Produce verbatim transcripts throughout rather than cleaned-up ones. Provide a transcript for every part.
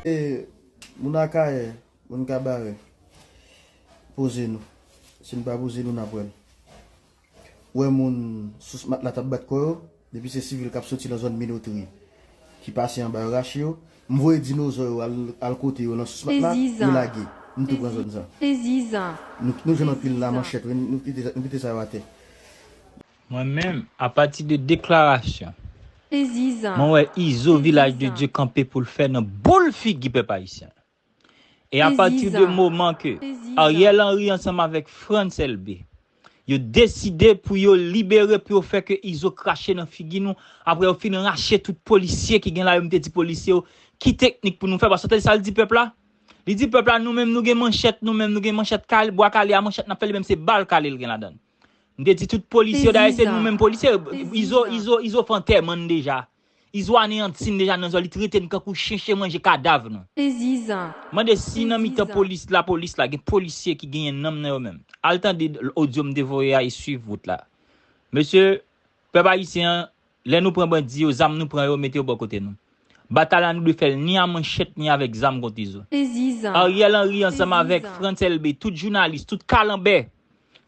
E, moun Akayè, moun Kabarè, poze nou. Si n pa poze nou, n ap wè l. Ou wè moun Sousmat la t ap bat kò yo, depi se sivil k ap soti nan zòn Minotri, ki pase anba yo rache yo, m voye dinozò yo al, al kote yo nan Sousmat la, yo lage. M tou pran zòn sa. Nou, nou jwenn anpil la manchèt, wi, nou kite, nou kite sa yo atè. Mwen menm, apati de deklarasyon, mwen wè Izo Vilaj de Dye kanpe pou l fè nan boul figi pèp ayisyen. E apati de moman ke Ariel Henry ansanm avèk Frantz Elbé, yo deside pou yo libere, pou yo fè ke Izo krache nan figi nou, apre yo fin rache tout polisye ki gen la, yo m te di polisye yo, ki teknik pou nou fè, paske tande sa l di pèp la? Li di pèp la, nou menm nou gen manchèt, nou menm nou gen manchèt kale, bwa kale a manchèt n ap fè li, menm se bal kale l gen ladan l. M te di tout polisye yo, dayè se nou menm polisye yo. Izo, Izo, Izo fè antèman n deja. Izo aneyanti n deja nan zòn, li trete n kankou chen, chen manje kadav nou. Mande si nan mitan polis, lapolis la, gen polisye ki genyen nanm nan yo menm. Al tande odyo m te voye a e swiv wout la. Mesye, pèp ayisyen an, lè nou pran bandi yo, zam nou pran yo, mete yo bò kote nou. Batay la nou dwe fè l ni a manchèt, ni avèk zam kont Izo. Ariel Henry ansanm avèk Frantz Elbé, tout jounalis, tout kalanbè,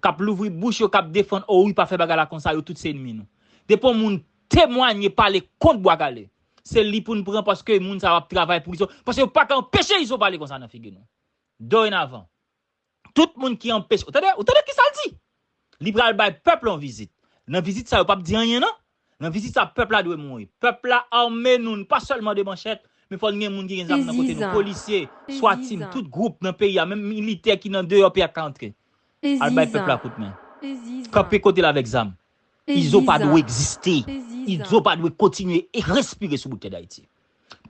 k ap louvri bouch yo, k ap defann, o wi, pa fè bagay la konsa, yo tout se ènmi nou. Depi yon moun temwanye, pale kont bwa kale, se li pou n pran, paske moun sa yo ap travay pou Izo, paske yo pa ka anpeche Izo pale konsa nan figi nou. Dorenavan, tout moun ki anpeche, ou tande, ou tande kisa l di? Li pral bay pèp la yon vizit. Nan vizit sa, yo p ap di anyen, non. Nan vizit sa, pèp la dwe mouri. Pèp la ame nou, n pa sèlman de manchèt, men fò n gen moun ki gen zam nan kote nou. Polisye, swatim, tout gwoup nan peyi a, menm militè ki nan deyò peyi a ka antre. Al bay pèp la kout men. Kanpe kote l avèk zam. Izo pa dwe egziste. Izo pa dwe kontinye e respire sou bout tè Dayiti.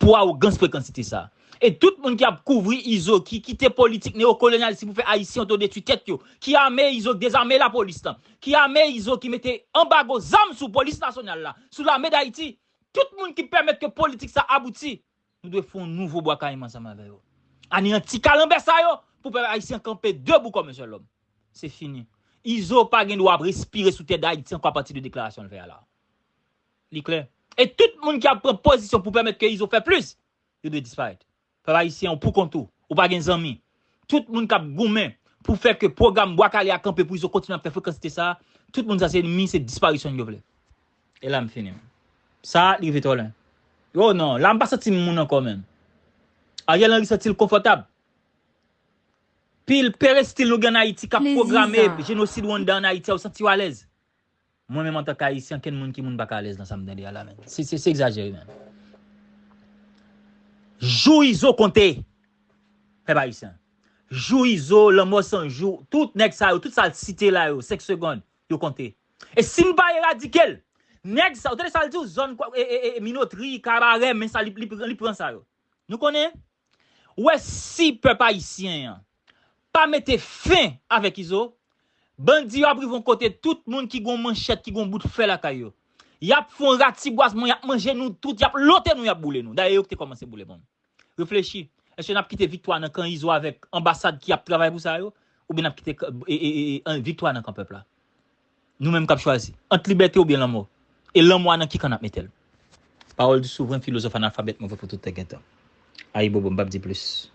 Pou awogans, frekansite sa. E tout moun ki ap kouvri Izo, ki kite politik neyokolonyalis pou fè Ayisyen otodetwi tèt yo, ki ame Izo, ki dezame lapolis lan, ki ame Izo, ki mete anbago zam sou polis nasyonal la, sou lame Dayiti, tout moun ki pèmèt ke politik sa abouti, nou dwe fè yon nouvo Bwa Kayiman ansanm avè yo. Aneyanti kalanbè sa yo, pou pèp ayisyen kanpe debou kòm yon sèl lòm. Se fini. Izo pa gen dwa ap respire sou tè Dayiti ankò apati de deklarasyon l fè a la. Li klè. E tout moun ki ap pran pozisyon pou pèmèt ke Izo fè plis, yo dwe disparèt. Pèp ayisyen, ou pou kont ou, ou pa gen zanmi. Tout moun k ap goumen pou fè ke pwogram Bwa Kale a kanpe pou Izo kontinye ap fè frekansite sa a, tout moun sa se ènmi, se disparisyon yo vle. E la m fini. Sa, li rive twò lwen. Oh non, la m pa santi m moun ankò menm. Ariel Henry santi l konfòtab. Pil perestil nou gen ann Ayiti k ap pwograme jenosid Rwanda ann Ayiti a, ou santi w alèz? Mwen menm antanke Ayisyen, ankenn moun ki moun pa ka alèz nan sa m tande a la menm. Se, se, se egzajere menm. Jou Izo konte, pèp ayisyen. Jou Izo, lanmò san jou, tout nèg sa yo, tout sa l site la yo, senk segonn, yo konte. E si n pa eradike l, nèg sa, ou tande sa l di w, zòn kwa- e, e, e, Minotri, Kabarè, men sa li, li, li pran sa yo. Nou konnen? Ou wè si pèp ayisyen an pa mete fen avèk Izo, bandi yo ap rive yon kote, tout moun ki gon manchèt, ki gon bout fè lakay yo, y ap fè yon ratibwazman, y ap manje nou tout, y ap lote nou, y ap boule nou. Dayè yo ki te kòmanse boule bon. Reflechi. Èske n ap kite viktwa nan kan Izo avèk anbasad ki ap travay pou sa yo? Oubyen n ap kite k- e, e, e, e, viktwa nan kan pèp la? Nou menm k ap chwazi ant libète oubyen lanmò. E lanmò a nan ki kan n ap mete l? Parole du souverain philosophe analfabèt, mwen vre pou tout tan gen tan. Ayibobo, m p ap di plis.